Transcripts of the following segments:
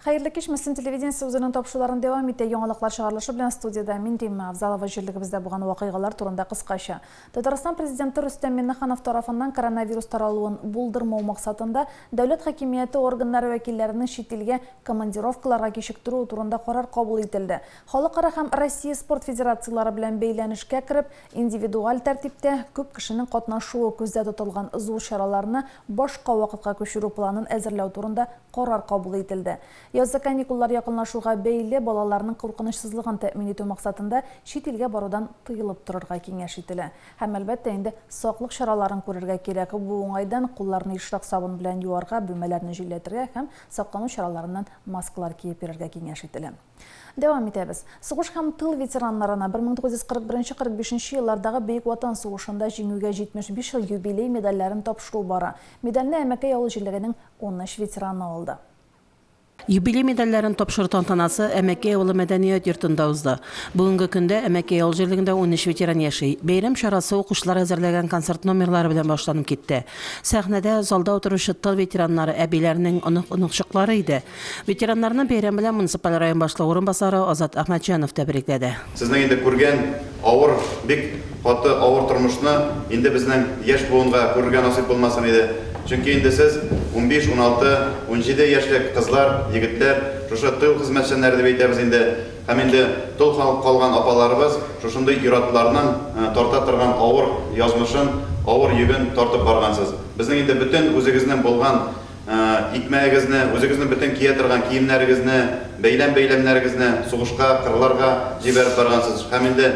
Хәерле кич, Мөслим телевидениесе үзенең тапшыруларын дәвам итә. Яңалыклар чыгарылышы белән студиядә мин Римма Авзалова җирлегебездә булган вакыйгалар турында кыскача. Татарстан Президенты Рөстәм Миңнеханов тарафыннан коронавирус таралуын булдырмау максатында дәүләт хакимияте органнары вәкилләренең чит илгә командировкаларга кичектерү турында карар кабул ителде. Халыкара һәм Россия спорт федерацияләре белән бәйләнешкә кереп, индивидуаль тәртиптә күп кешенең катнашуы күздә тотылган зур чараларны башка вакытка күчерү планын әзерләү турында Карар кабул ителде. Язгы каникуллар якынлашуга бәйле, балаларның куркынычсызлыгын тәэмин итү максатында чит илгә барудан тыелып торырга киңәш ителә. Һәм, әлбәттә инде, саклык чараларын күрергә кирәк. Бу уңайдан кулларны ешрак сабын белән юарга, бүлмәләрне җилләтергә һәм саклану чараларыннан маскалар киеп йөрергә киңәш ителә. Дәвам итәбез. Сугыш һәм тыл ветераннарына 1941-45 еллардагы Бөек Ватан сугышында җиңүгә 75 ел юбилей медальләрен тапшыру бара. Медальне Әмәкәй авыл җирлегенең 13 ветераны алды. Юбилей медальләрен тапшыру тантанасы Әмәкәй авылы мәдәният йортында узды. Бүгенге көндә Әмәкәй авыл җирлегендә 13 ветеран яши. Бәйрәм чарасы укучылар әзерләгән концерт номерлары белән башланып китте. Сәхнәдә залда утыручы тыл ветераннары, әбиләрнең онык-оныкчыклары иде. Ветераннарны бәйрәм белән муниципаль район башлыгы урынбасары Азат Әхмәтҗанов тәбрикләде. Сезнең инде күргән авыр, бик каты авыр тормышны инде безнең яшь буынга күрергә насыйп булмасын иде. Чөнки инде сез, 15, 16, 17 яшьлек кызлар, егетләр, шушы тыл хезмәтчәннәре дип әйтәбез инде, һәм инде тол калган апаларыбыз шушындый ир-атларның тарта торган авыр язмышын, авыр йөген тартып баргансыз. Безнең инде бөтен үзегезнең булган Икмәгегезне, үзегезнең бөтен кия торган киемнәрегезне, бәйләм-бәйләмнәрегезне сугышка, кырларга җибәреп баргансыз һәм инде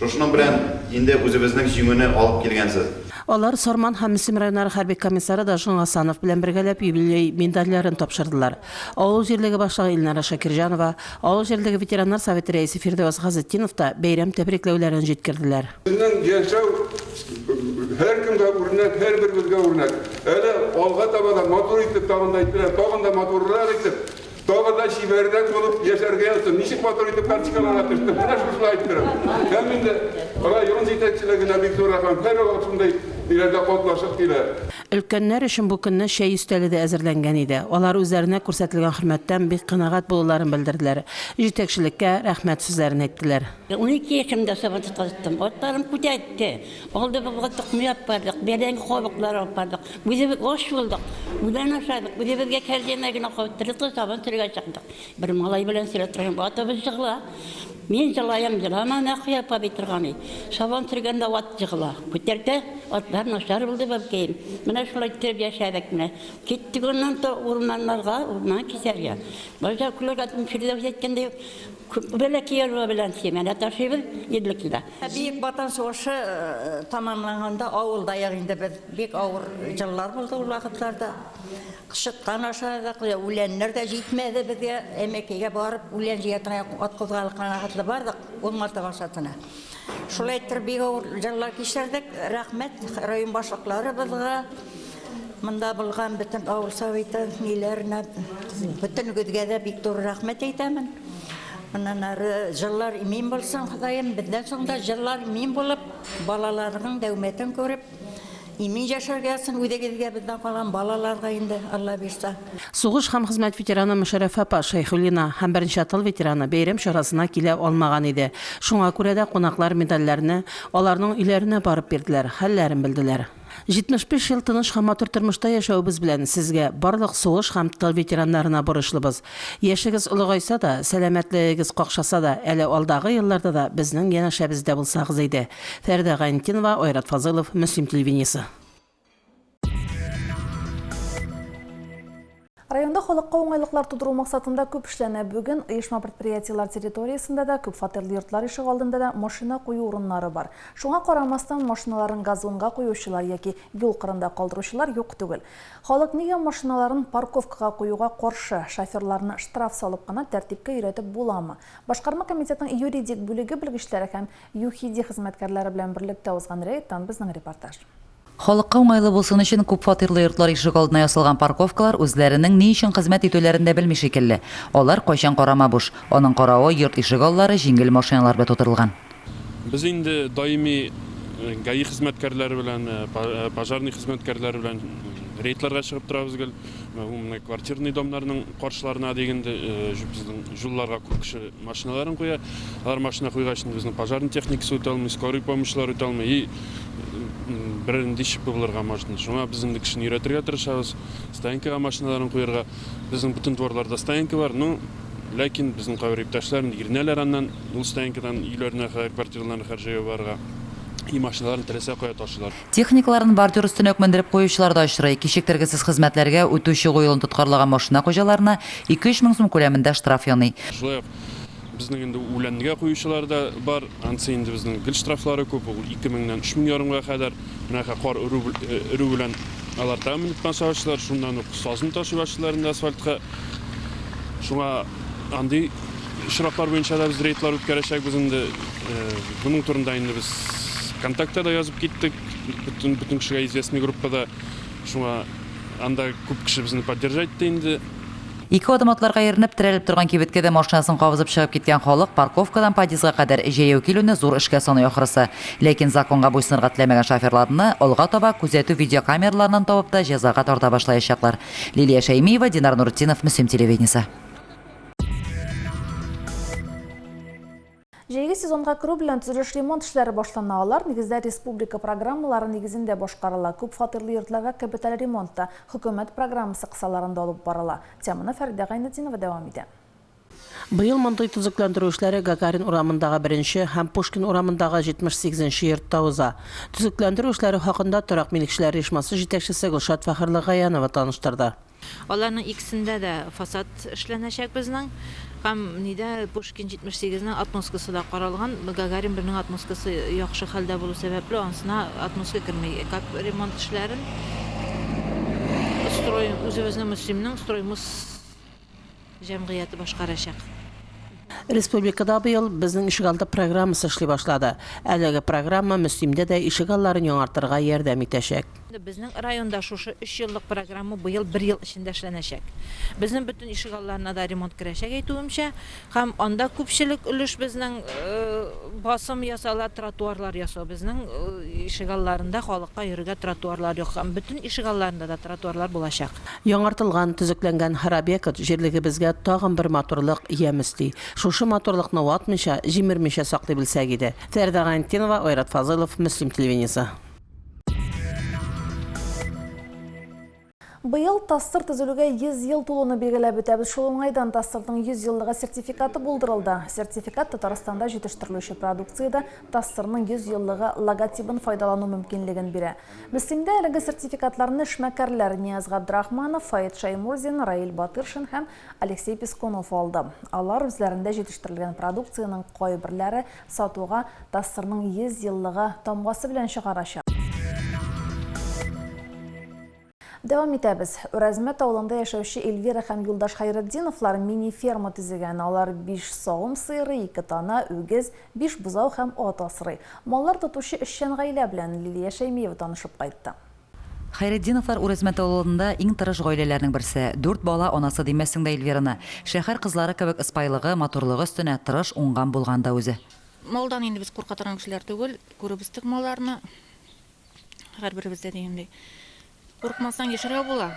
шушының белән инде үзебезнең җиңүне алып килгәнсез. Алар Сарман һәм Мөслим районнары хәрби комиссары Дажгын Гасанов белән бергәләп юбилей медальләрен тапшырдылар. Авыл җирлеге башлыгы Илнара Шакирҗанова, авыл җирлеге ветераннар советы рәисе Фирдәвес Газетдинов та бәйрәм тәбрикләүләрен җиткерделәр. Безнең яшәү һәркемгә үрнәк, һәрберебезгә үрнәк. Әле алга таба да матур итеп, тагын да әйтелә, тагын да матуррак итеп, тагын да чибәррәк булып яшәргә язсын. Ничек матур итеп карточкаларга төштек, менә шушылай иттереп. Һәм инде район җитәкчелегенә бик зур рәхмәт, һәрвакыт шундый ниләрдә катнашып килә. Өлкәннәр өчен бу көнне чәй өстәле дә әзерләнгән иде. Алар үзләренә күрсәтелгән хөрмәттән бик канәгать булуларын белдерделәр, җитәкчелеккә рәхмәт сүзләрен әйттеләр. 12 яшемдә сабан тотказдым. Атларым күтәртте. Алдыбызга токмый алып бардык, бәрәңге кабыклары алып бардык. Үзебез ач булдык. Үлән ашадык. Үзебезгә кәрзинә генә каптырдык та сабан сөрергә чыктык. Бер малай белән сөрә торган атыбыз җыгыла. Мин җылаем, җылама, Нәкыя апа ди торган и. Сабан сөргәндә ат җыгыла. Күтәртә, атлар начар булды, бабкәем. Менә шулай иттереп яшәдек менә. Киттек аннан то урманнарга, урман кисәргә. Башта күләгә Фирдәүс әйткәндәй, Бәләкәй арба белән симәнә ташыйбыз, 50 кило. Бөек Ватан сугышы тәмамланганда авылдаяк инде без. Бик авыр еллар булды ул вакытларда. Кычыткан ашадык, үләннәр дә җитмәде безгә. Әмәкәйгә барып үлән җыя торган ат кузгалыкка хәтле бардык, умарта бакчасына. Шулай иттереп бик авыр еллар кичердек. Рәхмәт район башлыкларыбызга, монда булган бөтен авыл советы ниләренә, бөтенегезгә дә бик зур рәхмәт әйтәмен. Моннан ары җыллар имин булсын, Ходаем, бездән соң да җыллар имин булып, балаларының дәүмәтен күреп, имин яшәргә язсын үзегезгә, бездән калган балаларга инде, Алла бирса. Сугыш һәм хезмәт ветераны Мөшәрәфә апа Шәйхуллина һәм берничә тыл ветераны бәйрәм чарасына килә алмаган иде. Шуңа күрә дә кунаклар медальләрне аларның өйләренә барып бирделәр, хәлләрен белделәр. 75 ел тыныч һәм матур тормышта яшәвебез белән сезгә, барлык сугыш һәм тыл ветераннарына бурычлыбыз. Яшегез олыгайса да, сәламәтлегегез какшаса да, әле алдагы елларда да безнең янәшәбездә булсагыз иде. Фәридә Гайнетдинова, Айрат Фазылов, Мөслим телевидениесе. Районда халыкка уңайлыклар тудыру максатында күп эшләнә. Бүген оешма-предприятиеләр территориясендә дә, күпфатирлы йортлар ишегалдында да машина кую урыннары бар. Шуңа карамастан, машиналарын газонга куючылар яки юл кырында калдыручылар юк түгел. Халык нигә машиналарын парковкага куюга каршы? Шоферларны штраф салып кына тәртипкә өйрәтеп буламы? Башкарма комитетның юридик бүлеге белгечләре һәм ЮХИДИ хезмәткәрләре белән берлектә узган рейдтан безнең репортаж. Халыкка уңайлы булсын өчен күпфатирлы йортлар ишегалдына ясалган парковкалар үзләренең ни өчен хезмәт итүләрен дә белми шикелле. Алар кайчан карама буш. Аның каравы, йорт ишегаллары җиңел машиналар белән тутырылган. Без инде даими гаи хезмәткәрләре белән, пожарный хезмәткәрләре белән Рейдларга чыгып торабыз гел. Менә квартирный домнарның каршыларына дигәндә, безнең юлларга күп кеше машиналарын куя. Алар машина куйгач, инде безнең пожарный техникасы үтә алмый, скорый помощьлар үтә алмый. И бернинди ЧП булырга может. Шуңа без инде кешене өйрәтергә тырышабыз, стоянкага машиналарын куярга. Безнең бөтен дворларда стоянка бар, ну, ләкин безнең кайбер иптәшләр инде иренәләр аннан, ул стоянкадан өйләренә кадәр, квартираларына кадәр җәяү барырга. И машиналарын теләсә кая ташыйлар. Техникаларын бордюр өстенә үк мендереп куючылар да очрый. Кичектергесез хезмәтләргә үтү-чыгу юлын тоткарлаган машина хуҗаларына ике-өч мең сум күләмендә штраф яный. Шулай ук безнең инде үләнгә куючылар да бар. Ансы инде безнең гел штрафлары күп, ул 2 меңнән 3 мең ярымга кадәр. Менә кар эрү белән алар тагын менеп баса башлыйлар, шуннан ук сазны ташый башлыйлар инде асфальтка. Шуңа андый очраклар буенча да без рейдлар үткәрәчәкбез инде. Моның турында инде без ВКонтакта да язып киттек, бөтен, бөтен кешегә известный группада. Шуңа анда күп кеше безне поддержать итте инде. Ике адым атларга иренеп, терәлеп торган кибеткә дә машинасын кабызып чыгып киткән халык парковкадан подъездга кадәр җәяү килүне зур эшкә саный ахрысы. Ләкин законга буйсынырга теләмәгән шоферларны алга таба күзәтү видеокамераларыннан табып та җәзага тарта башлаячаклар. Лилия Шәймиева, Динар Нуртдинов, Мөслим телевидениесе. Җәйге сезонга керү белән төзелеш ремонт эшләре башлана. Алар нигездә республика программалары нигезендә башкарыла. Күп фатирлы йортларга капиталь ремонт та хөкүмәт программасы кысаларында алып барыла. Теманы Фәридә Гайнетдинова дәвам итә. Быел мондый төзекләндерү эшләре Гагарин урамындагы беренче һәм Пушкин урамындагы 78 нче йортта уза. Төзекләндерү эшләре хакында торак милекчеләр оешмасы җитәкчесе Гөлшат Фәхерлегаянова таныштырды. Аларның икесендә дә фасад эшләнәчәк безнең. Һәм нидә Пушкин 78 нең отмосткасы да каралган. Гагарин бернең отмосткасы яхшы хәлдә булу сәбәпле, анысына отмостка керми. Кап ремонт эшләрен строй үзебезнең Мөслимнең Строймус җәмгыяте башкарачак. Республикада быел Безнең ишегалды программасы эшли башлады. Әлеге программа Мөслимдә дә ишегалларын яңартырга ярдәм итәчәк. Безнең районда шушы өч еллык программа быел бер ел эчендә эшләнәчәк. Безнең бөтен ишегалларына да ремонт керәчәк, әйтүемчә, һәм анда күпчелек өлеш безнең басым ясала тротуарлар ясау. Безнең ишегалларында халыкка йөрергә тротуарлар юк һәм бөтен ишегалларында да тротуарлар булачак. Яңартылган, төзекләнгән һәр объект җирлегебезгә тагын бер матурлык, ямь өсти. Шушы матурлыкны ватмыйча, җимермичә саклый белсәк иде. Фәридә Гайнетдинова, Айрат Фазылов, Мөслим телевидениесе. Быел ТАССР төзелүгә 100 ел тулуны билгеләп үтәбез. Шул уңайдан ТАССРның 100 еллыгы сертификаты булдырылды. Сертификат Татарстанда җитештерелүче продукциядә ТАССРның 100 еллыгы логотибын файдалану мөмкинлеген бирә. Мөслимдә әлеге сертификатларны эшмәкәрләр Нияз Габдрахманов, Фаит Шаймурзин, Раил Батыршин һәм Алексей Пескунов алды. Алар үзләрендә җитештерелгән продукциянең кайберләре сатуга ТАССРның 100 еллыгы тамгасы белән чыгарачак. Дәвам итәбез. Үрәзмәт авылында яшәүче Эльвира һәм Юлдаш Хәйретдиновлар мини-ферма төзегән. Алар 5 савым сыеры, 2 тана, үгез, 5 бозау һәм ат асрый. Маллар тотучы эшчән гаилә белән Лилия Шәймиева танышып кайтты. Хәйретдиновлар Үрәзмәт авылында иң тырыш гаиләләрнең берсе. Дүрт бала анасы димәссең дә Эльвираны. Шәһәр кызлары кебек ыспайлыгы, матурлыгы өстенә тырыш, уңган булган да үзе. Малдан инде без курка торган кешеләр түгел, күреп үстек малларны. Һәрберебез дә дигәндәй. Курыкмасаң яшәргә була.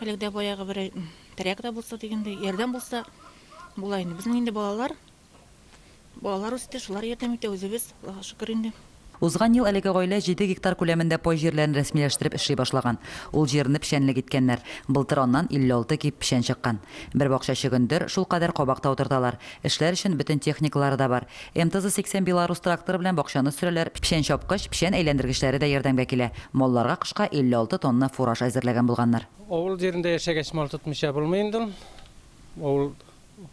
Әлеге дә баягы бер терәк тә булса дигәндәй, ярдәм булса була инде. Безнең инде балалар, балалар үсте, шулар ярдәм итә, үзебез, Аллага шөкер инде. Узган ел әлеге гаилә җиде гектар күләмендә пай җирләрен рәсмиләштереп эшли башлаган. Ул җирне печәнлек иткәннәр. Былтыр аннан 56 кип печән чыккан. Бер бакча чөгендер, шулкадәр кабак та утырталар. Эшләр өчен бөтен техникалары да бар. МТЗ-80 Беларус тракторы белән бакчаны сөрәләр, печән чапкыч, печән әйләндергечләре дә ярдәмгә килә. Малларга кышка 56 тонна фураж әзерләгән булганнар. Авыл җирендә яшәгәч, мал тотмыйча булмый инде ул. Авыл,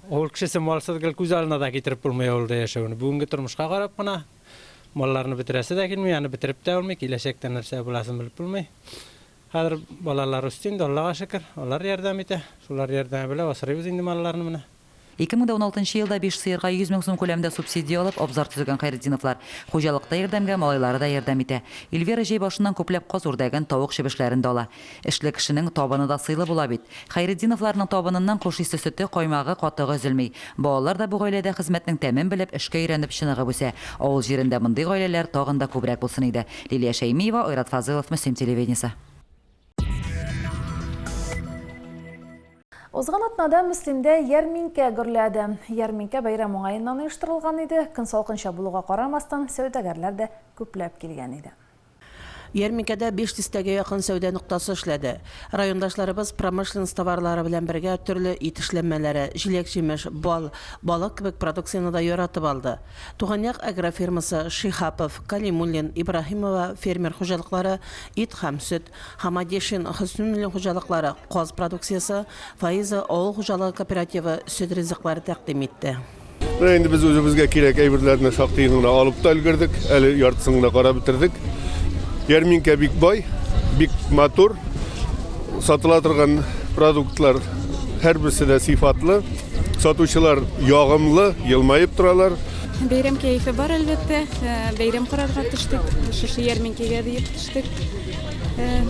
авыл кешесе малсыз гел күз алдына да китереп булмый авылда яшәүне. Бүгенге тормышка карап кына малларны бетерәсе дә килми, аны бетереп тә булмый, киләчәктә нәрсә буласын белеп булмый. Хәзер балалар үсте инде, Аллага шөкер, алар ярдәм итә. Шулар ярдәме белән асрыйбыз инде малларны менә. 2016 елда биш сыерга 100 мең сум күләмендә субсидия алып, абзар төзегән Хәйретдиновлар. Хуҗалыкта ярдәмгә малайлары да ярдәм итә. Эльвира җәй башыннан күпләп каз-үрдәген, тавык-чебешләрен дә ала. Эшле кешенең табыны да сыйлы була бит. Хәйретдиновларның табыныннан хуш исле сөте, каймагы, катыгы өзелми. Балалар да бу гаиләдә хезмәтнең тәмен белеп, эшкә өйрәнеп, чыныгып үсә. Авыл җирендә мондый гаиләләр тагын да күбрәк булсын иде. Лилия Шәймиева, Айрат Фазылов, Мөслим телевидениесе. Узган атнада Мөслимдә ярминкә гөрләде. Ярминкә бәйрәм уңаеннан оештырылган иде. Көн салкынча булуга карамастан, сәүдәгәрләр дә күпләп килгән иде. Ярминкәдә биш дистәгә якын сәүдә ноктасы эшләде. Райондашларыбыз промышленность товарлары белән бергә төрле ит эшләнмәләре, җиләк-җимеш, бал, балык кебек продукцияне дә яратып алды. Туган як агрофирмасы, Шиһапов, Калимуллин, Ибраһимова фермер хуҗалыклары ит һәм сөт, Хамадишин, Хөснуллин хуҗалыклары каз продукциясе, Фаиза авыл хуҗалыгы кооперативы сөт ризыклары тәкъдим итте. Менә инде без үзебезгә кирәк әйберләрне шактыен гына алып та өлгердек, әле яртысын гына карап бетердек. Ярминкә бик бай, бик матур. Сатыла торган продуктлар һәрберсе дә сыйфатлы. Сатучылар ягымлы, елмаеп торалар. Бәйрәм кәефе бар, әлбәттә. Бәйрәм карарга төштек, шушы ярминкәгә диеп төштек.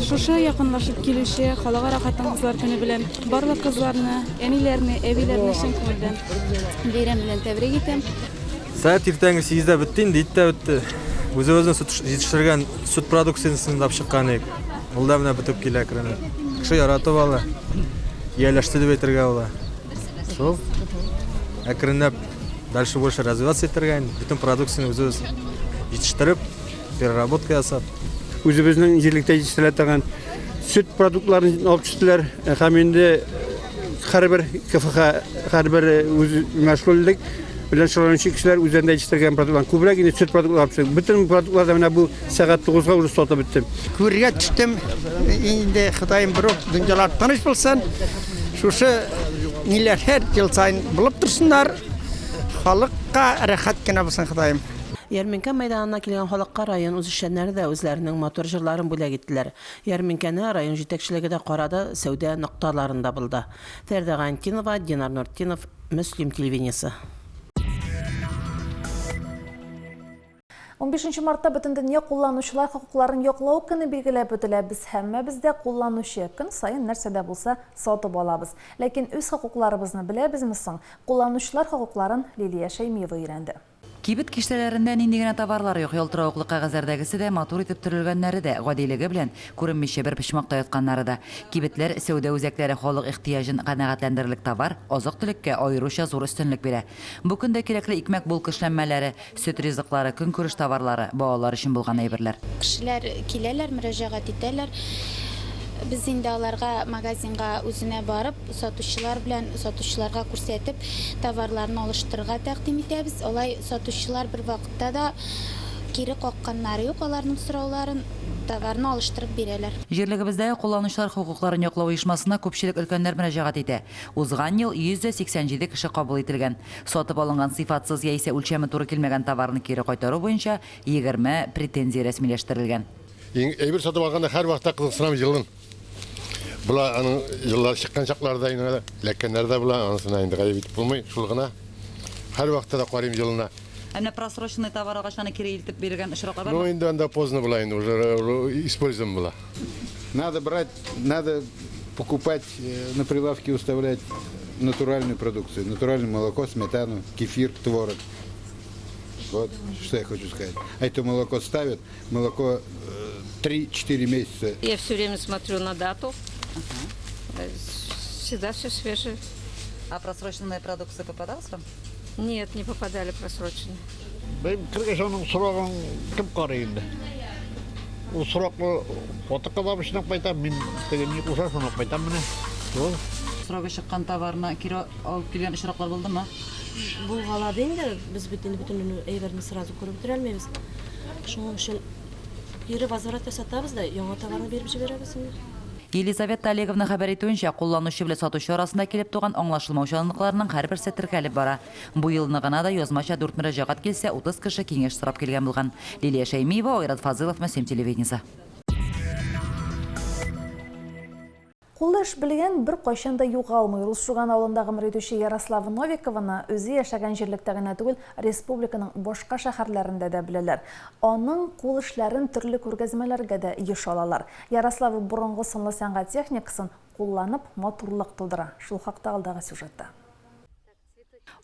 Шушы якынлашып килүче Халыкара хатын-кызлар көне белән барлык кызларны, әниләрне, әбиләрне чын күңелдән бәйрәм белән тәбрик итәм. Сәгать иртәнге сигездә бетте инде, ит тә бетте. Үзебезнең сөт җитештергән сөт продукциясен дә чыккан идек. Ул да менә бетеп килә әкренләп. Кеше яратып ала. Ияләште дип әйтергә була. Шул. Әкренләп дальше больше развиваться итәргә инде. Бөтен продукцияне үзебез җитештереп, переработка ясап. Үзебезнең җирлектә җитештерелә торган сөт продуктларын алып төштеләр һәм инде һәрбер КФХ, һәрбер үз мәшгульлек белән шөгыльләнүче кешеләр үзләрендә җитештергән продуктлар күбрәк инде сөт продуктлары алып төштек. Бөтен продуктлар да менә бу сәгать тугызга уже сатып бетте. Күрергә төштем. Инде Ходаем берүк дөньялар тыныч булсын. Шушы ниләр һәр ел саен булып торсыннар. Халыкка рәхәт кенә булсын, Ходаем. Ярминкә мәйданына килгән халыкка район үзешчәннәре дә үзләренең матур җырларын бүләк иттеләр. Ярминкәне район җитәкчелеге дә карады, сәүдә нокталарында булды. Фәрдә Гайнтдинова, Динар Нуртдинов, Мөслим телевидениесе. Унбишенче мартта Бөтендөнья кулланучылар хокукларын яклау көне билгеләп үтелә. Без һәммәбез дә кулланучы, көн саен нәрсә дә булса сатып алабыз. Ләкин үз хокукларыбызны беләбезме соң? Кулланучылар хокукларын Лилия Шәймиева өйрәнде. Кибет киштәләрендә нинди генә товарлар юк, ялтыравыклы кәгазьләрдәгесе дә, матур итеп төрелгәннәре дә, гадилеге белән күренмичә бер почмакта ятканнары да. Кибетләр, сәүдә үзәкләре халык ихтыяҗын канәгатьләндерерлек товар, азык-төлеккә аеруча зур өстенлек бирә. Бу көндә кирәкле икмәк-булка эшләнмәләре, Сөт ризыклары, көнкүреш товарлары, балалар өчен булган әйберләр. Кешеләр киләләр, мөрәҗәгать итәләр. Без инде аларга магазинга үзенә барып, сатучылар белән, сатучыларга күрсәтеп, товарларны алыштырырга тәкъдим итәбез. Алай сатучылар бервакытта да кире какканнары юк аларның сорауларын, товарны алыштырып бирәләр. Җирлегебездәге кулланучылар хокукларын яклау оешмасына күпчелек өлкәннәр мөрәҗәгать итә. Узган ел 187 кеше кабул ителгән. Сатып алынган сыйфатсыз яисә үлчәме туры килмәгән товарны кире кайтару буенча 20 претензия рәсмиләштерелгән. Иң әйбер сатып алганда һәрвакытта кызыксынам елын. Була аның еллары чыккан чаклары да инде эләккәннәре дә була, анысына инде гаеп итеп булмый, шул гына. Һәрвакытта да карыйм елына. Ә менә просроченный товар алгач, аны кире илтеп биргән очраклар бармы? Ну инде анда поздно була инде, уже использован була. Надо брать, надо покупать на прилавке выставлять натуральную продукцию, натуральное молоко, сметану, кефир, творог. Вот что я хочу сказать. А это молоко ставят, молоко 3-4 месяца. Я все время смотрю на дату. Всегда все свежее. А просроченная продукция попадалась вам? Нет, не попадали просроченные. Бәй, кергәч аның срогын кем карый инде? Ул сроклы хатын-кыз абышына кайтам, мин теге ни куша шуны кайтам менә. Шул. Срогы чыккан товарны кире алып килгән очраклар булдымы? Булгалады инде, без бит инде бөтен әйберне сразу күреп бетерә алмыйбыз. Шуның өчен кире возврат ясатабыз да, яңа товарны биреп җибәрәбез инде. Елизавета Олеговна хәбәр итүенчә, кулланучы белән сатучы арасында килеп туган аңлашылмаучанлыкларның һәрберсе теркәлеп бара. Бу елны гына да язмача дүрт мөрәҗәгать килсә, 30 кеше киңәш сорап килгән булган. Лилия Шәймиева, Айрат Фазылов, Мөслим телевидениесе. Кулы эш белгән беркайчан да югалмый. Рус Шуган авылында гомер итүче Ярослава Новикованы үзе яшәгән җирлектә генә түгел, республиканың башка шәһәрләрендә дә беләләр. Аның кул эшләрен төрле күргәзмәләргә дә еш алалар. Ярослава борынгы сынлы сәнгать техникасын кулланып, матурлык тудыра. Шул хакта алдагы сюжетта.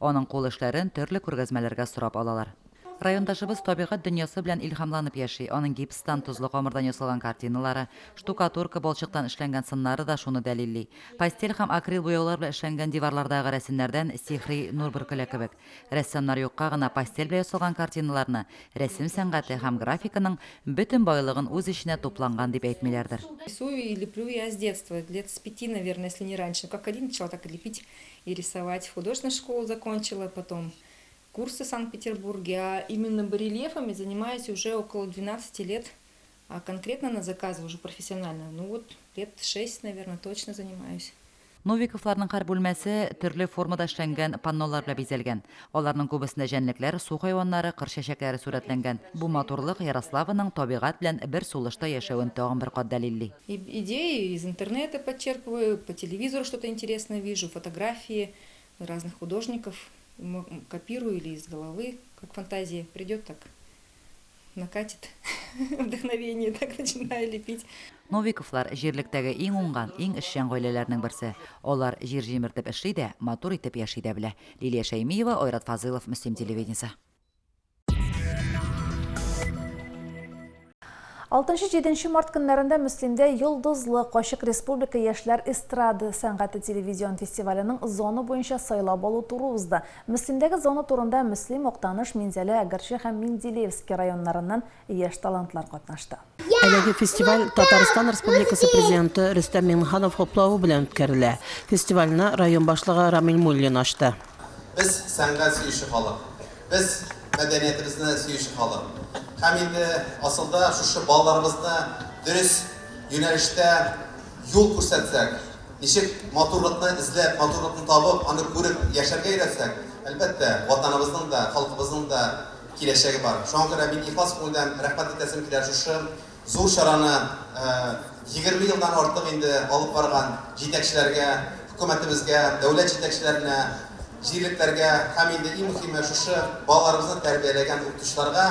Аның кул эшләрен төрле күргәзмәләргә сорап алалар. Райондашыбыз табигать дөньясы белән илһамланып яши. Аның гипстан, тозлы камырдан ясалган картиналары, штукатурка, балчыктан эшләнгән сыннары да шуны дәлилли. Пастель һәм акрил буяулар белән эшләнгән диварлардагы рәсемнәрдән сихри нур бөркелә кебек. Рәссамнар юкка гына пастель белән ясалган картиналарны рәсем сәнгате һәм графиканың бөтен байлыгын үз эченә тупланган дип әйтмиләрдер. Рисую и леплю я с детства, лет с пяти, наверное, если не раньше. Как один начала, так и лепить и рисовать. Художественную школу закончила, потом курсы в Санкт-Петербурге. А именно барельефами занимаюсь уже около 12 лет, а конкретно на заказы уже профессионально. Ну вот лет 6, наверное, точно занимаюсь. Новиковларның һәр бүлмәсе төрле формада эшләнгән паннолар белән бизәлгән. Аларның күбесендә җәнлекләр, су хайваннары, кыр чәчәкләре сурәтләнгән. Бу матурлык Ярославаның табигать белән бер сулышта яшәвен тагын бер кат дәлилли. И идеи из интернета подчерпываю, по телевизору что-то интересное вижу, фотографии разных художников копирую или из головы, как фантазия придет, так накатит вдохновение, так начинаю лепить. Новиковлар җирлектәге иң уңган, иң эшчән гаиләләрнең берсе. Алар җир җимертеп эшли дә, матур итеп яши дә белә. Лилия Шәймиева, Айрат Фазылов, Мөслим телевидениесе. Алтынчы-җиденче март көннәрендә Мөслимдә Йолдызлык ачык республика яшьләр эстрада сәнгате телевизион фестиваленең зона буенча сайлап алу туры узды. Мөслимдәге зона турында Мөслим, Актаныш, Минзәлә, Әгерҗе һәм Менделеевский районнарыннан яшь талантлар катнашты. Әлеге фестиваль Татарстан Республикасы Президенты Рөстәм Миңнеханов хуплавы белән үткәрелә. Фестивальне район башлыгы Рамил Муллин ачты. Без сәнгать сөюче халык. Без мәдәниятебезне сөюче халык. Һәм инде асылда шушы балаларыбызны дөрес юнәлештә юл күрсәтсәк, ничек матурлыкны эзләп, матурлыкны табып, аны күреп яшәргә өйрәтсәк, әлбәттә, Ватаныбызның да, халкыбызның да киләчәге бар. Шуңа күрә мин ихлас күңелдән рәхмәт әйтәсем килә шушы Зур чараны 20 елдан артык инде алып барган җитәкчеләргә, хөкүмәтебезгә, дәүләт җитәкчеләренә, җирлекләргә һәм инде иң мөхиме шушы балаларыбызны тәрбияләгән укытучыларга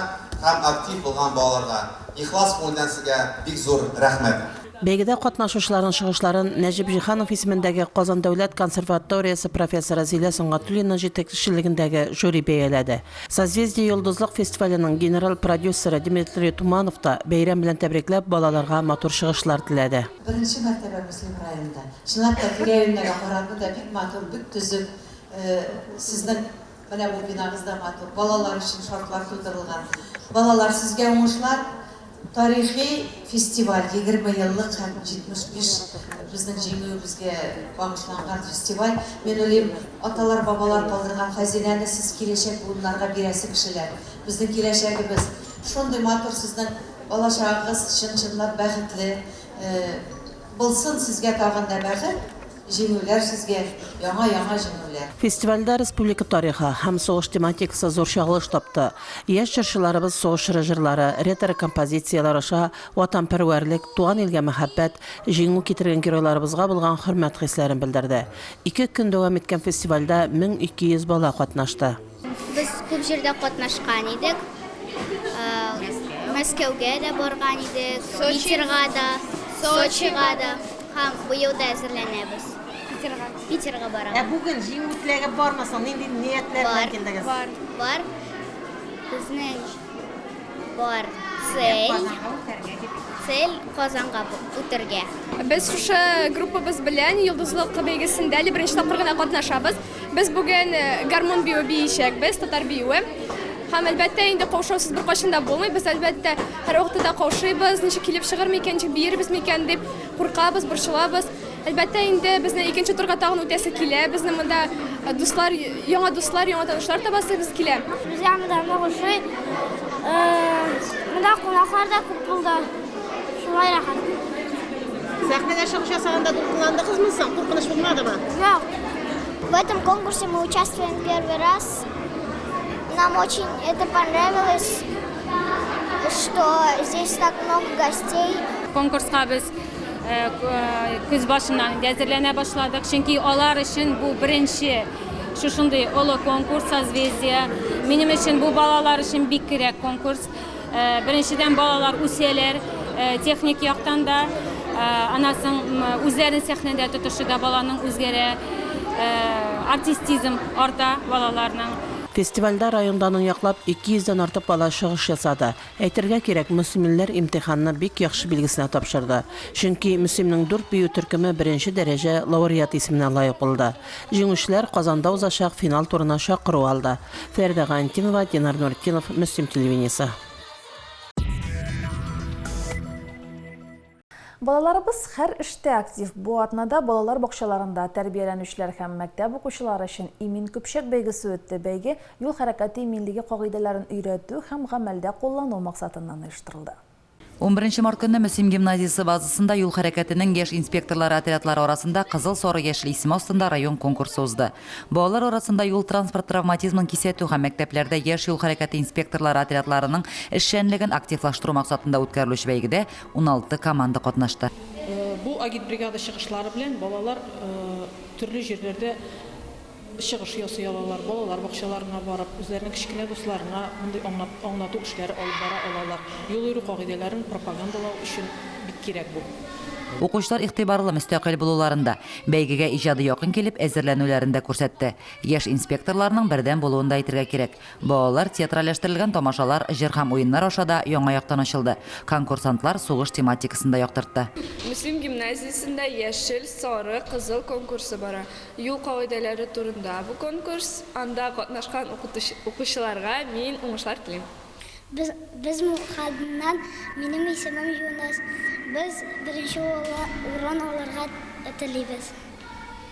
һәм актив булган балаларга ихлас күңелдән сезгә бик зур рәхмәт. Бәйгедә катнашучыларның чыгышларын Нәҗип Җиһанов исемендәге Казан дәүләт консерваториясе профессоры Зилә Сөнгатуллина җитәкчелегендәге жюри бәяләде. Созвездие-Йолдызлык фестиваленең генераль продюсеры Дмитрий Туманов та бәйрәм белән тәбрикләп, балаларга матур чыгышлар теләде. Беренче мәртәбә Мөслим районында. Чынлап та, тирә-юньнәргә караңгы да, бик матур, бик төзек. Сезнең менә бу бинагыз да матур. Балалар өчен шартлар тудырылган. Балалар, сезгә уңышлар! Тарихи фестиваль, 20 еллык һәм 75 безнең җиңүебезгә багышланган фестиваль. Мин уйлыйм, аталар, бабалар калдырган хәзинәне сез киләчәк буыннарга бирәсе кешеләр. Безнең киләчәгебез. Шундый матур сезнең балачагыгыз, чын-чынлап бәхетле булсын сезгә тагын да бәхет. Җиңүләр сезгә, яңа-яңа җиңүләр! Фестивальдә республика тарихы һәм сугыш тематикасы зур чагылыш тапты. Яшь җырчыларыбыз сугыш чоры җырлары, ретро-композицияләр аша ватанпәрвәрлек, туган илгә мәхәббәт, җиңү китергән геройларыбызга булган хөрмәт хисләрен белдерде. Ике көн дәвам иткән фестивальдә 1200 бала катнашты. Без күп җирдә катнашкан идек. Мәскәүгә дә барган идек, Питерга да, Сочига да һәм быел да әзерләнәбез. Питерга. Питерга барабыз. Ә бүген җиңү теләге бармы соң? Нинди ниятләр белән килдегез? Бар, бар. Безнең бар цель. Цель Казанга үтергә. Без шушы группабыз белән Йолдызлык бәйгесендә әле беренче тапкыр гына катнашабыз. Без бүген гармун биюе биечәкбез, татар биюе. Һәм, әлбәттә, инде каушаусыз беркайчан да булмый. Без, әлбәттә, һәрвакытта да каушыйбыз, ничек килеп чыгыр микән, ничек биербез микән дип куркабыз, борчылабыз. Әлбәттә, инде безне икенче турга тагын үтәсе килә. Безне монда дуслар, яңа дуслар, яңа танышлар табасыбыз килә. Безгә монда нык ошый. Монда кунаклар да күп булды. Шулай рәхәт. Сәхнәгә чыгыш ясаганда дулкынландыгызмы соң? Куркыныч булмадымы? Юк. В этом конкурсе мы участвуем первый раз. Нам очень это понравилось, что здесь так много гостей. Конкурска без көз башыннан инде әзерләнә башладык, чөнки алар өчен бу беренче шушындый олы конкурс Созвездие. Минем өчен бу балалар өчен бик кирәк конкурс. Беренчедән, балалар үсәләр, техник яктан да, аннан соң үзләрен сәхнәдә тотышы да баланың үзгәрә, артистизм арта балаларның. Фестивальдә район данын яклап 200 дән артык бала чыгыш ясады. Әйтергә кирәк, мөслимлеләр имтиханны бик яхшы билгесенә тапшырды. Чөнки Мөслимнең дүрт бию төркеме беренче дәрәҗә лауреат исеменә лаек булды. Җиңүчеләр Казанда узачак финал турына чакыру алды. Фәридә Гайнтинова, Динар Нуретдинов, Мөслим телевидениесе. Балаларыбыз һәр эштә актив. Бу атнада балалар бакчаларында тәрбияләнүчеләр һәм мәктәп укучылары өчен Имин көпчәк бәйгесе үтте. Бәйге юл хәрәкәте иминлеге кагыйдәләрен өйрәтү һәм гамәлдә куллану максатыннан оештырылды. Унберенче март көнне Мөслим гимназиясе базасында юл хәрәкәтенең яшь инспекторлары отрядлары арасында Кызыл, сары, яшел исеме астында район конкурсы узды. Балалар арасында юл-транспорт травматизмын кисәтү һәм мәктәпләрдә яшь юл хәрәкәте инспекторлары отрядларының эшчәнлеген активлаштыру максатында үткәрелүче бәйгедә 16 команда катнашты. Бу агитбригада чыгышлары белән балалар төрле җирләрдә чыгыш ясый алалар, балалар бакчаларына барып, үзләренең кечкенә дусларына мондый аңлату эшләре алып бара алалар. Юл йөрү кагыйдәләрен пропагандалау өчен бик кирәк бу. Укучылар игътибарлы, мөстәкыйль булуларын да, бәйгегә иҗади якын килеп әзерләнүләрен дә күрсәтте. Яшь инспекторларның бердәм булуын да әйтергә кирәк. Балалар театральләштерелгән тамашалар, җыр һәм уеннар аша да яңа яктан ачылды. Конкурсантлар сугыш тематикасын да яктыртты. Мөслим гимназиясендә Яшел, сары, кызыл конкурсы бара. Юл кагыйдәләре турында бу конкурс. Анда катнашкан укучыларга мин уңышлар телим. Без, без Мухаднан, минем исемем Юныс. Без беренче урын алырга телибез.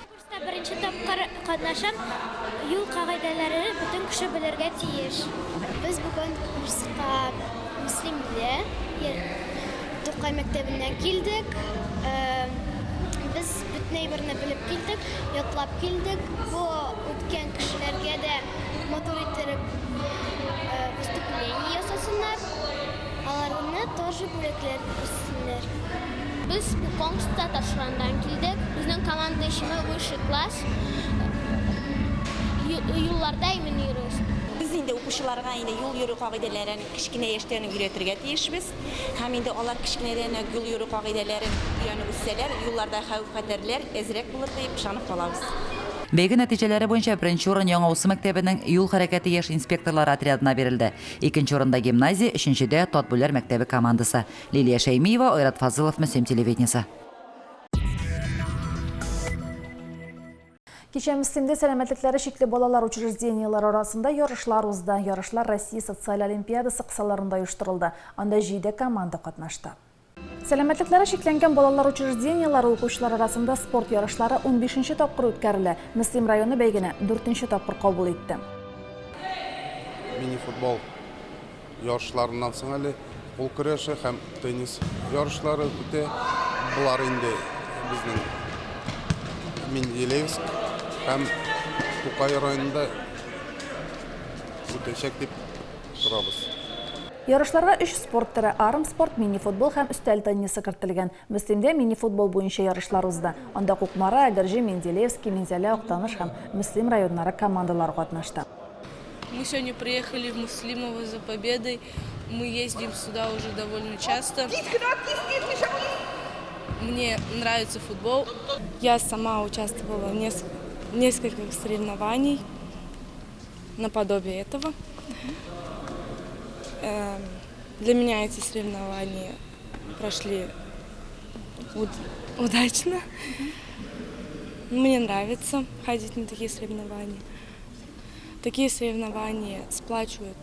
Конкурста беренче тапкыр катнашам. Юл кагыйдәләрен бөтен кеше белергә тиеш. Без бу конкурска Мөслимдә, Тукай мәктәбеннән килдек. Без бөтен әйберне белеп килдек, ятлап килдек. Бу үткән кешеләргә дә матур иттереп выступление ясасыннар. Аларны тоже бүләкләсеннәр. Без бу конкурста Ташурандан килдек. Безнең команда исеме Высший класс. Юлларда имин йөрегез. Без инде укучыларга инде юл йөрү кагыйдәләрен кечкенә яшьтән үк өйрәтергә тиешбез. Һәм инде алар кечкенәдән үк юл йөрү кагыйдәләрен өйрәнеп үссәләр, юлларда хәвеф-хәтәрләр әзрәк булыр диеп ышанып калабыз. Бәйге нәтиҗәләре буенча беренче урын Яңа Усы мәктәбенең юл хәрәкәте яшь инспекторлары отрядына бирелде. Икенче урында гимназия, өченчедә, Татбүләр мәктәбе командасы. Лилия Шәймиева, Айрат Фазылов, Мөслим телевидениесе. Кичә Мөслимдә сәламәтлекләре чикле балалар учреждениеләре арасында ярышлар узды. Ярышлар Россия социаль олимпиадасы кысаларында оештырылды. Анда җиде команда катнашты. Сәламәтлекләре чикләнгән балалар учреждениеләре укучылар арасында спорт ярышлары унбишенче тапкыр үткәрелә. Мөслим районы бәйгене дүртенче тапкыр кабул итте. Мини-футбол ярышларыннан соң әле кул көрәше һәм теннис ярышлары үтә. Болар инде безнең Менделеевск һәм Тукай районында үтәчәк дип торабыз. Ярышларга өч спорт төре, армспорт, мини-футбол һәм өстәл теннисы кертелгән. Мөслимдә мини-футбол буенча ярышлар узды. Анда Кукмара, Әгерҗе, Менделеевский, Минзәлә, Актаныш һәм Мөслим районнары командалары катнашты. Мы сегодня приехали в Муслимово за победой. Мы ездим сюда уже довольно часто. Мне нравится футбол. Я сама участвовала в нескольких соревнований наподобие этого. Для меня эти соревнования прошли удачно. Мне нравится ходить на такие соревнования. Такие соревнования сплачивают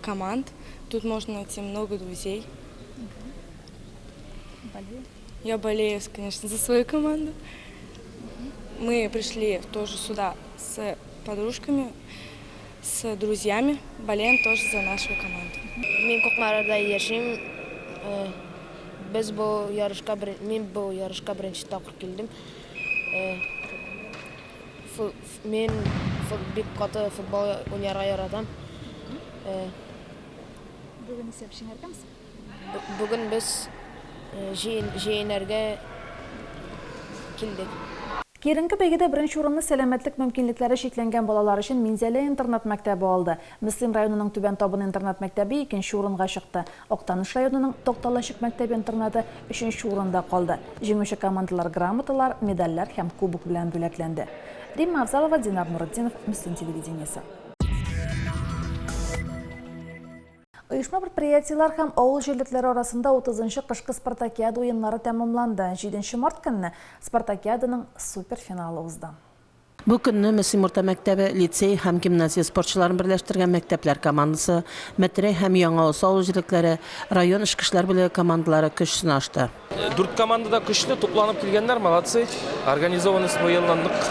команд. Тут можно найти много друзей. Болею? Я болею, конечно, за свою команду. Мы пришли тоже сюда с подружками, с друзьями. Болеем тоже за нашу команду. Мин Кукмарада яшим. Без бу ярышка бер, мин бу ярышка беренче тапкыр килдем. Мин бик каты футбол уйнарга яратам. Бүген исәп җиңәргәме соң? Бүген без җиңәргә килдек. Киеренке бәйгедә беренче урынны сәламәтлек мөмкинлекләре чикләнгән балалар өчен Минзәлә интернат мәктәбе алды. Мөслим районының Түбән Табын интернат мәктәбе икенче урынга чыкты. Актаныш районының Такталачык мәктәбе интернаты өченче урында калды. Җиңүче командалар грамоталар, медальләр һәм кубок белән бүләкләнде. Римма Авзалова, Динар Нуретдинов, Мөслим телевидениесе. Оешма-предприятиеләр һәм авыл җирлекләре арасында 30 нчы кышкы спартакиада уеннары тәмамланды. Җиденче март көнне спартакиаданың суперфиналы узды. Бу көнне Мөслим урта мәктәбе, лицей һәм гимназия спортчыларын берләштергән мәктәпләр командасы, Метрәй һәм Яңа Оса авыл җирлекләре, район эчке эшләр бүлеге командалары көч сынашты. Дүрт команда да көчле, тупланып килгәннәр, молодцы. Организованность бу елны нык,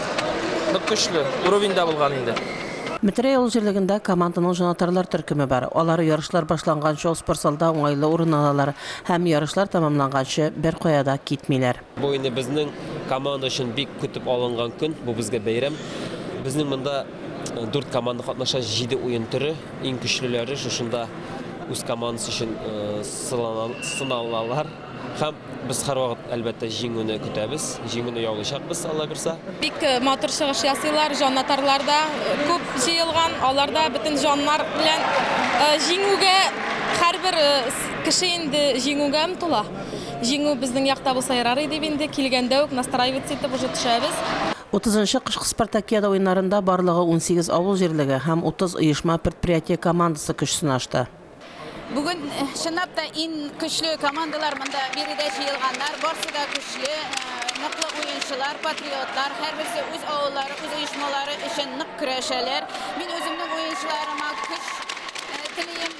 нык көчле уровеньда булган инде. Метрәй авыл җирлегендә команданың җанатарлар төркеме бар. Алар ярышлар башланганчы ук спортзалда уңайлы урын алалар һәм ярышлар тәмамланганчы беркая да китмиләр. Бу инде безнең команда өчен бик көтеп алынган көн, бу безгә бәйрәм. Безнең монда дүрт команда катнаша, җиде уен төре. Иң көчлеләре шушында үз командасы өчен сыналалар. Һәм без һәрвакыт, әлбәттә, җиңүне көтәбез, җиңүне яулыйчакбыз, Алла бирса. Бик матур чыгыш ясыйлар, җанатарлар да күп җыелган, алар да бөтен җаннар белән җиңүгә, һәрбер кеше инде җиңүгә омтыла. Җиңү безнең якта булса ярар иде дип инде килгәндә үк настраиваться итеп уже төшәбез. Утызынчы кышкы спартакиада уеннарында барлыгы 18 авыл җирлеге һәм 30 оешма-предприятие командасы көч сынашты. Бүген чынлап та иң көчле командалар монда биредә җыелганнар. Барсы да көчле, ныклы уенчылар, патриотлар. Һәрберсе үз авыллары, үз оешмалары өчен нык көрәшәләр. Мин үземнең уенчыларыма көч телием,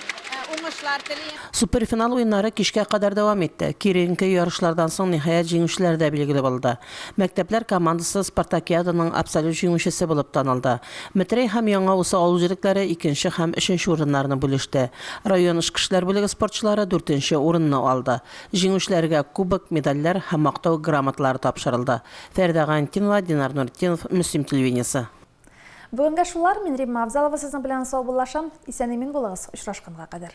уңышлар телием. Суперфинал уеннары кичкә кадәр дәвам итте. Киеренке ярышлардан соң, ниһаять, җиңүчеләр дә билгеле булды. Мәктәпләр командасы спартакиаданың абсолют җиңүчесе булып танылды. Метрәй һәм Яңа Усы авыл җирлекләре икенче һәм өченче урыннарны бүлеште. Район эчке эшләр бүлеге спортчылары дүртенче урынны алды. Җиңүчеләргә кубок, медальләр һәм мактау грамоталары тапшырылды. Фәридә Гайнетдинова, Динар Нуретдинов, Мөслим телевидениесе. Бүгенгә шулар, мин Римма Авзалова сезнең белән саубуллашам. Исән-имин булыгыз, очрашканга кадәр.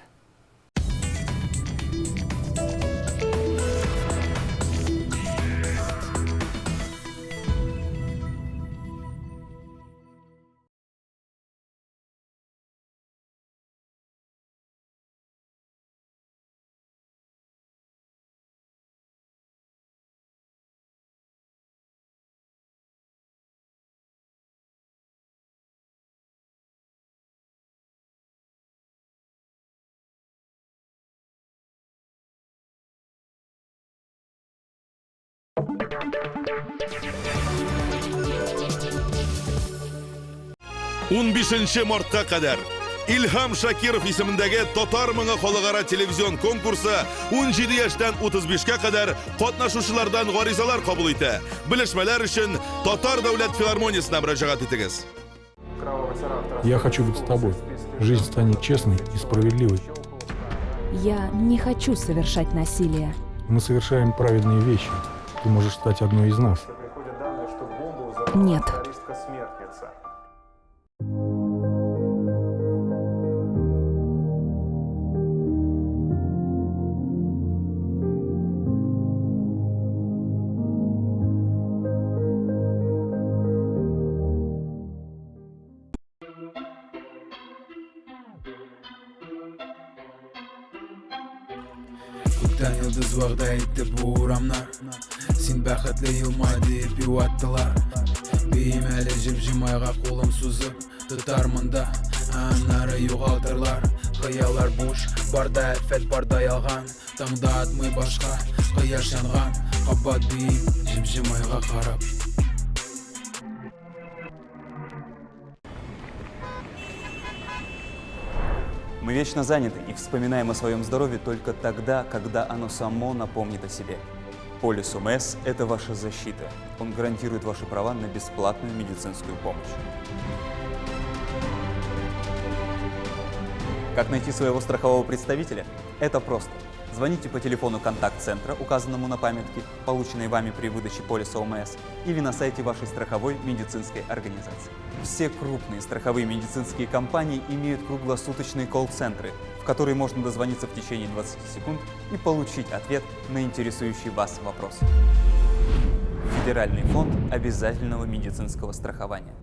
Унбишенче мартка кадәр Илһам Шакиров исемендәге Татар моңы халыкара телевизион конкурсы 17 яшьтән 35-кә кадәр катнашучылардан гаризалар кабул итә. Белешмәләр өчен Татар дәүләт филармониясенә мөрәҗәгать итегез. Я хочу быть с тобой. Жизнь станет честной и справедливой. Я не хочу совершать насилие. Мы совершаем праведные вещи. Ты можешь стать одной из нас. Нет. Күктән йолдыз вәгъдә итте бу урамнар. Син бәхетле елмай диеп юаттылар. Биим әле җеп-җемайга кулым сузып, тотармын да, ә аннары югалтырлар. Хыяллар буш, бар да афәт, бар да ялган. Таңда атмый башка, кояш янган. Кабат биим, җеп-җемайга карап. Мы вечно заняты и вспоминаем о своем здоровье только тогда, когда оно само напомнит о себе. Полис ОМС – это ваша защита. Он гарантирует ваши права на бесплатную медицинскую помощь. Как найти своего страхового представителя? Это просто. Звоните по телефону контакт-центра, указанному на памятке, полученной вами при выдаче полиса ОМС, или на сайте вашей страховой медицинской организации. Все крупные страховые медицинские компании имеют круглосуточные колл-центры, в которые можно дозвониться в течение 20 секунд и получить ответ на интересующий вас вопрос. Федеральный фонд обязательного медицинского страхования.